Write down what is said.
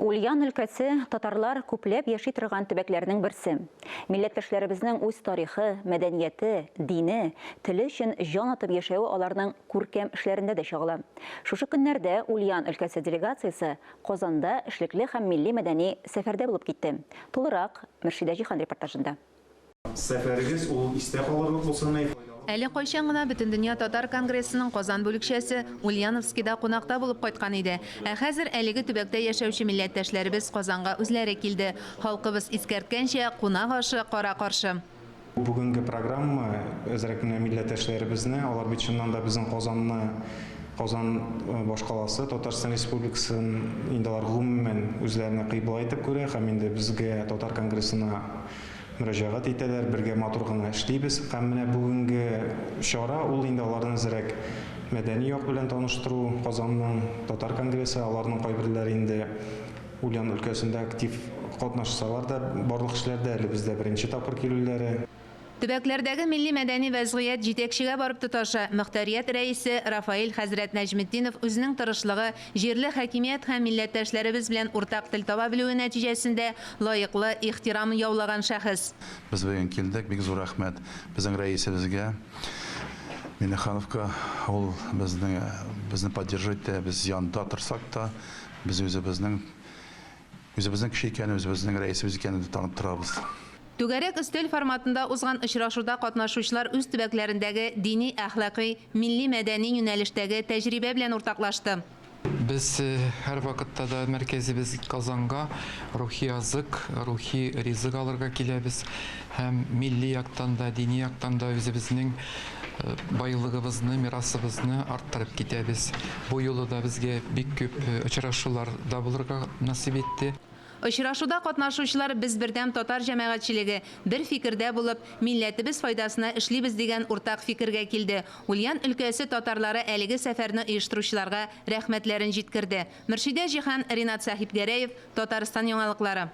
Ульян өлкәсе татарлар күпләп яши торган төбәкләрнең берсе. Милләттәшләребезнең үз тарихы, мәдәнияте, дине, теле өчен җан атып яшәве аларның күркәм эшләрендә дә чагыла. Шушы көннәрдә Ульян өлкәсе делегациясе Казанда эшлекле һәм милли-мәдәни сәфәрдә булып китте. Тулырак, Мөршидә Җиһан репортажында. Сәфәрегез ул истә калырлык булсын, әй. Әле кайчан гына Бөтендөнья татар конгрессының Казан бүлекчәсе Ульяновскида кунакта булып кайткан иде. Ә хәзер әлеге төбәктә яшәүче милләттәшләребез Казанга үзләре килде. Халкыбыз искәрткәнчә, кунак ашы, кара каршы. Бүгенге программа әзрәк менә милләттәшләребезне, алар бит чыннан да безнең Казанны, Казан башкаласы, Татарстан Республикасын инде алар гомумән үзләренә кыйбла итеп күрә һәм инде безгә татар конгрессына мөрәҗәгать итәләр, бергә матур гына эшлибез. Һәм менә бүгенге чара ул инде аларны әзрәк мәдәни як белән таныштыру, Казанның татар конгрессы, аларның кайберләре инде Ульян өлкәсендә актив катнашсалар да, барлык эшләрдә әле бездә беренче тапкыр килүләре. Төбәкләрдәге милли-мәдәни вәзгыять җитәкчегә барып тоташа. Мөхтәрият рәисе Рафаил хәзрәт Нәҗметдинов үзенең тырышлыгы, җирле хакимият һәм милләттәшләребез белән уртак тел таба белүе нәтиҗәсендә лаеклы ихтирам яулаган шәхес. Без бүген килдек, бик зур рәхмәт безнең рәисебезгә Миңнехановка, ул безне безне поддерживать итә, без янда торсак та, без үзебезнең Үзебезнең кеше икәнен, үзебезнең рәисебез икәнен дә танып торабыз. Түгәрәк өстәл форматында узган очрашуда катнашучылар үз төбәкләрендәге дини-әхлакый, милли-мәдәни юнәлештәге тәҗрибә белән уртаклашты. Без һәрвакытта да мәркәзебез Казанга рухи азык, рухи ризык алырга киләбез һәм милли яктан да, дини яктан да үзебезнең байлыгыбызны, мирасыбызны арттырып китәбез. Бу юлы да безгә бик күп очрашуларда булырга насыйп итте. Очрашуда катнашучылар без бердәм татар җәмәгатьчелеге, бер фикердә булып, милләтебез файдасына эшлибез дигән уртак фикергә килде. Ульян өлкәсе татарлары әлеге сәфәрне оештыручыларга рәхмәтләрен җиткерде. Мөршидә Җиһан, Ринат Сәхипгәрәев, Татарстан яңалыклары.